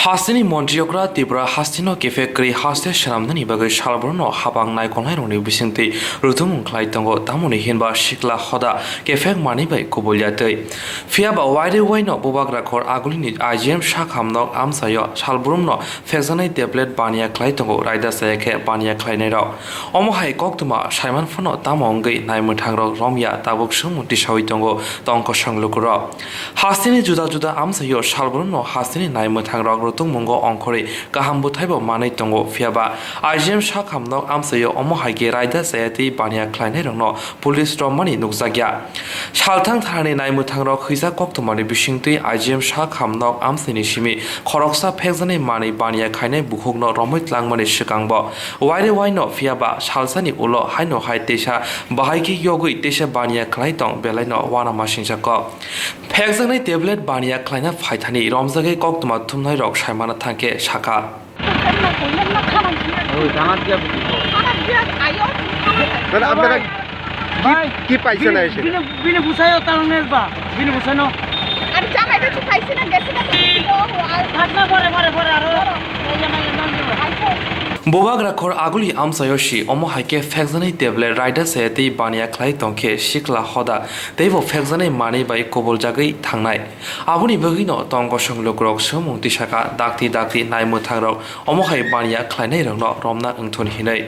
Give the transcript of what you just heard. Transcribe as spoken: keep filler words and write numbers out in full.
Hasteni montri okra Tripura hasteno kephek kwrwi haste swnamnani bagwi salbrumno habang naikolnairokni bisingtwi rutumung khlai tongo, tamoni hinba sikla hoda kephek manwi bai kubulya twi. Phiyaba wairwi waino bubagra khor agulini I G M sak hamnok amchaio salbrumno phekjaknai tablet baniya khlai tongo, raida chaya khe baniya khlainairok. Omo hai koktwma saiman phano tamo wngwi naimwthangrok romya tabuk swngmung tisawi tongo tong kosong lukurok. Hasteni juda juda amchaio salbrumno hasteni naimwthangrok rutungmungo ongkhorwi kaham bwthaibo manwi tongo, phiyaba I G M sak hamnok amchaio omo hai khe raida chaya twi baniya khlainairokno police romani nukjakya. Salthang thanani naimwthangrok hwijak koktwmani bisingtwi I G M sak hamnok amchaini simi khoroksa phekjaknai manwi baniya khlainai bukhukno romwi tlangmani swkangbo wairwi waino, phiyaba salsani ulo haino hai teisa bahai khe yogwi teisa baniya khlai tong belaino uanamasingcha kok. Phekjaknai tablet baniya khlaina phaithani romjagwi koktwma thumnairok saimana thangkhe sakha. ওই জানাত দিয়া বুঝি। Sir, আপনারা কি, ভাই, কি পাইছেন bini, এসে? Bini, bini busayo talong nesba, bini busano. Ar jamai da chupaisi na gesi na. Thak na, pore, pore, pore, aro. Bubagra khor aguli amchaio si omo hai khe phekjaknai tablet raida chaya twi baniya khlai tongkhe sikla hoda teibo phekjaknai manwi bai kubuljagwi thangnai. Aboni bagwino tong kosong lukurok swngmung tisakha dakti dakti naimwthangrok omo hai baniya khlainairokno romna wngthun hinwi.